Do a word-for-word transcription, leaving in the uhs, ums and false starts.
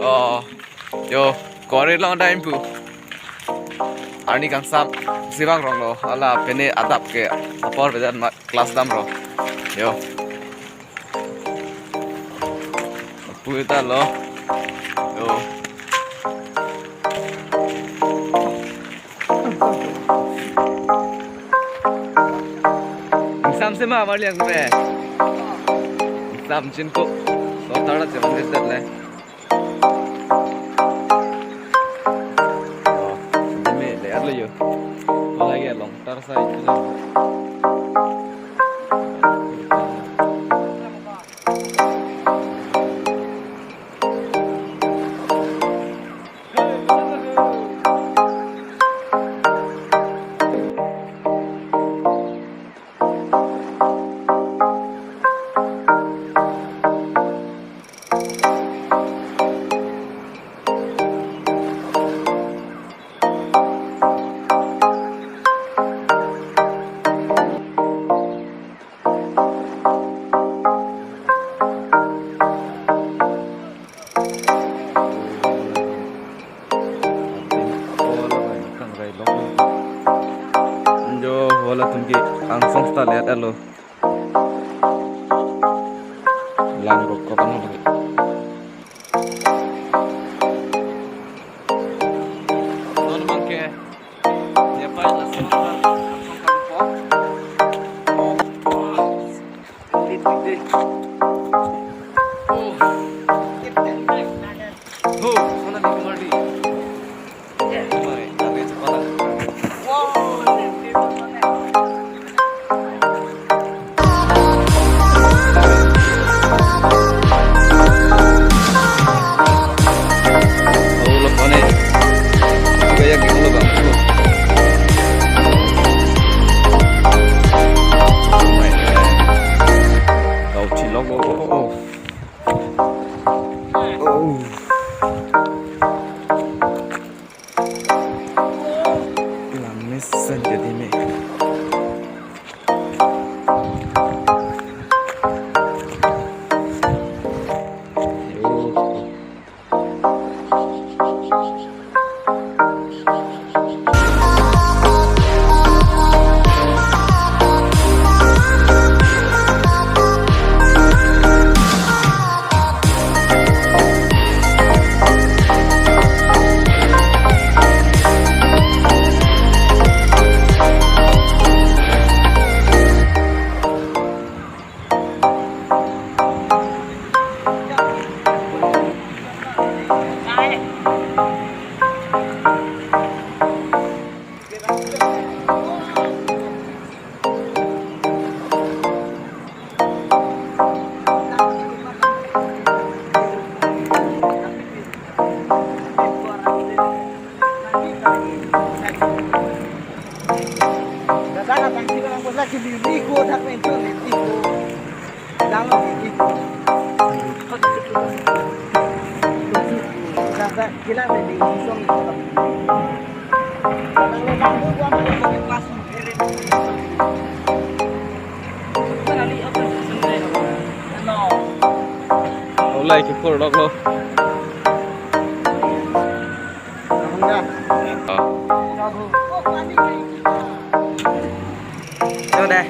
Oh, yo, kori long time pu. Arni kangsam, sibak rong lo, hala pine adap ke apor bedan ma class damlo. Yo. Pu ta lo. Yo. Ingsam si ma, amarli ang me. Ingsam chin ko. So tara chevan des dat le. Oh, ini me le arlo yo. Lagi along tar sa itu lah. Jo, hala atum ke angsong sta let alo. Lang rokok ano lagi. Non mangke. Ya, pa, langsung, langsung kampung. Oh, oh. Lit, lit, lit. Oh. Oh, sana ni kemari. Kemari, ada cepat. Wow. Oh, lo kone. Gaya gini lo, Bang. Kau cilok, oh, oh, oh. Oh. Langmesen jadi me. Yo. Olai ke por dok lo. Sudah.